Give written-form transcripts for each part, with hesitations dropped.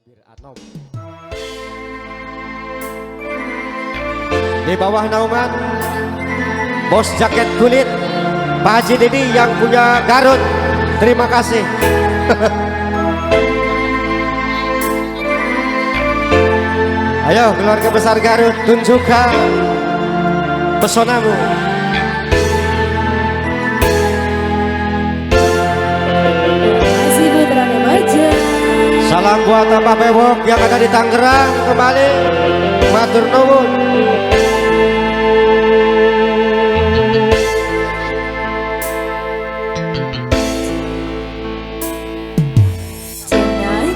Bir Anom. Di bawah naungan Bos Jaket Kulit, Pak Haji Didi yang punya Garut. Terima kasih. Ayo keluarga besar Garut, tunjukkan pesonamu. Salam buat Bapak Bewok yang ada di Tangerang kembali. Matur nuwun.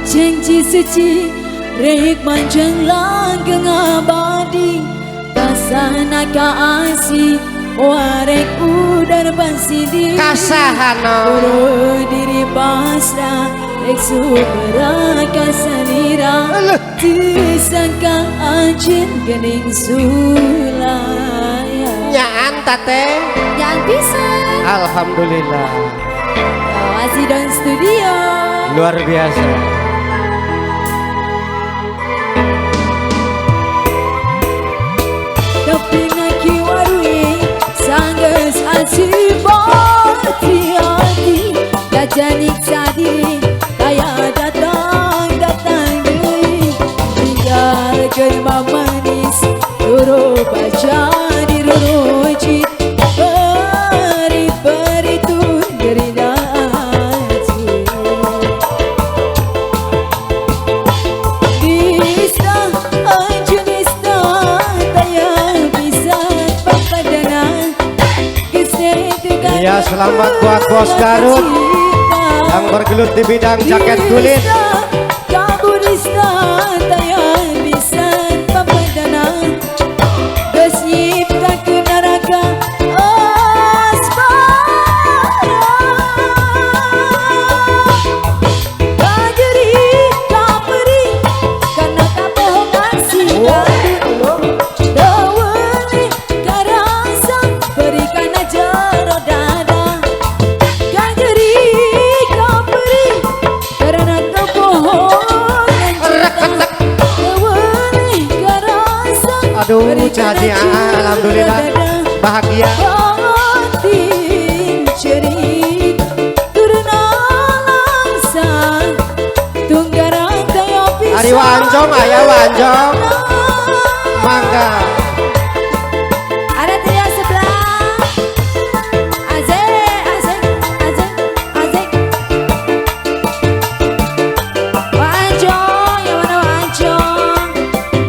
Janji suci rek manjang langgeng abadi kasana kaasi warek udar pansidi kasahano diri pasrah rek supera kasanira disangka anjin gening sulaya nyaan tate nyaan pisan. Alhamdulillah. Asidon Studio luar biasa. Tapi naki warui sanggeus asibati hati jajanik sadiri kaya datang datang deui tinggalkeun mamanis turu baca dirurujit beri beri tun gerina. Ya, selamat buat Bos Garut yang bergelut di bidang jaket kulit. Aduh, Caci, alhamdulillah bahagia. Ari Wanjong, ayah Wanjong, mangga. Ada trio sebelah. Azek, azek, azek, azek. Wanjong, yang mana Wanjong?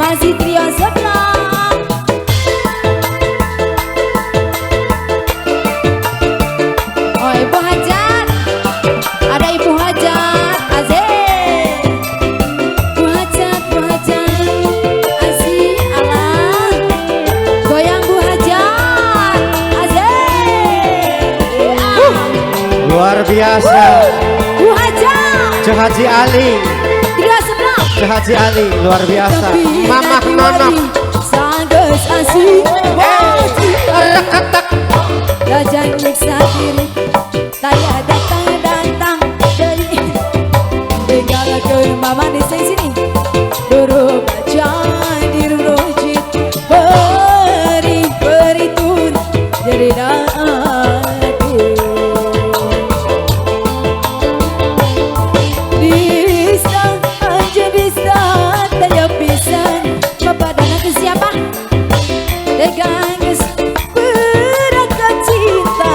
Masih trio sebelah. Ibu Hajat, ada Ibu Hajat, Azek, Bu Hajat, Bu Hajat, Azi Allah, goyang Bu Hajat, Azek, luar biasa, Bu Hajat, Haji Ali, 3 sebelah, Haji Ali, luar biasa, Mamah Nonok, sanggeus asi, reketek, gajah nyiksa diri. Taya datang datang dari tinggalkeun mama di sini duru baca dirurujit beri beri tun jadi aku bisa aja bisa taya pisan papadana ke siapa tegang geus berangkat cinta.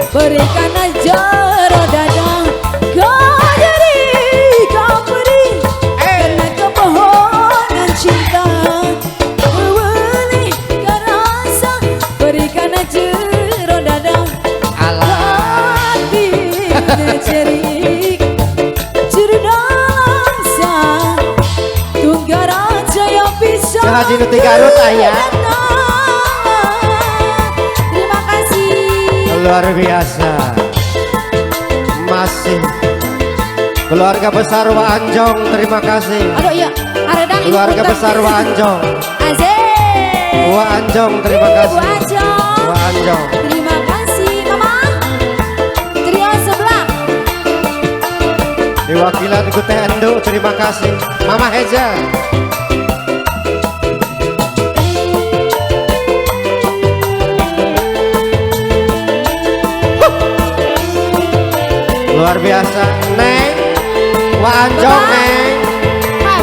Berikan aja dada kau diri kau beri karena kebohongan cinta boleh kerasa berikan aja dada hati cerik cerdasa tunggara jaya bisa Haji Nuti Garut ayah. Luar biasa. Masih keluarga besar Wa Anjong, terima kasih. Aduh iya, aredang ibu Keluarga punten. besar Wa Anjong. Asik. Wa Anjong, terima kasih. Wa Anjong. Wa Anjong. Terima kasih Mama. Trio sebelah. Diwakilan ku Teh Endu, terima kasih. Mama Heja. Luar biasa, Neng. Wa Anjong, Neng.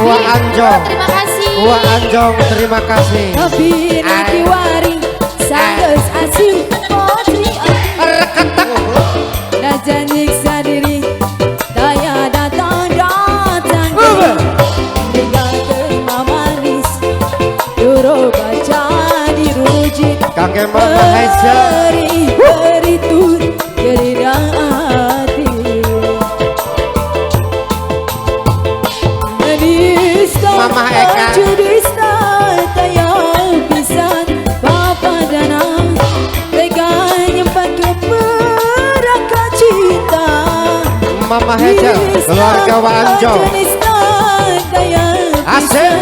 Wa Anjong. Terima kasih. Wa Anjong, terima kasih. Kopi naki waring sanggeus asih potri Reketek. Raja nyiksa diri daya datang datang tinggalkeun mamanis duro baca dirujit Kakek Mama Heja. Beri beri tur jadi hati Nista Mama Eka. Judista taya pisan papadana tega nyempat ke meraka cinta Mama Heja, keluarga Wa Anjong. Nista taya Asik. pisan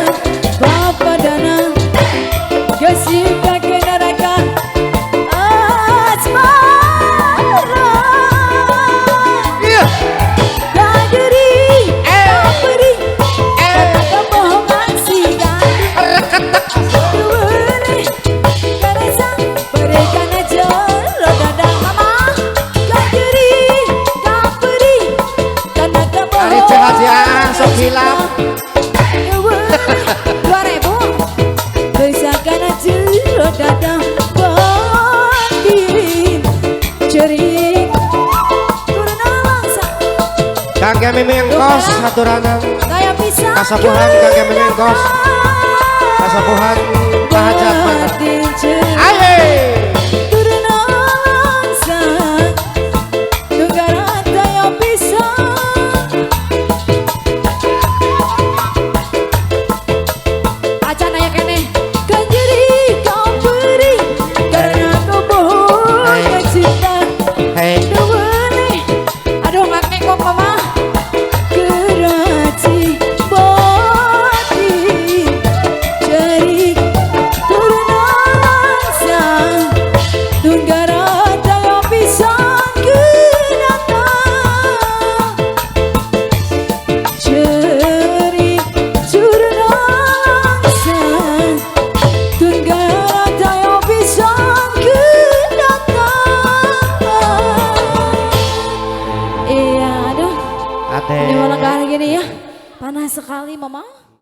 papadana gesika ke neraka asmara. Iya. Gaderi, kaperi, kata kebohongan si gading. Reketek. Duwene, karasa, berikan aja lo dadang mama. Gaderi, kaperi, karena kebohongan. Ari Ceh Haji Aang sok hilap. Duwene, 2000. Besakan aja lo dadang batin cerik. Turun alangsa. Kakek Mimi Engkos haturanan. Kaya bisa Kasapuhan kakek Mimi Engkos. Kasapuhan Bahajat mangga. Aye. Turun alangsa. Tunggara daya bisa. Acan aya keneh. Kanjeri kau beri karena kebohongan cinta. Hei. Duwene. Aduh ngakek kok mama. Keraci batin cerik turun alangsa. Tunggara daya pisang kenata. Cerik turun alangsa. Tunggara daya pisang kenata. Iya, aduh. Ade. Ini malah gini ya. Panas sekali, Mama.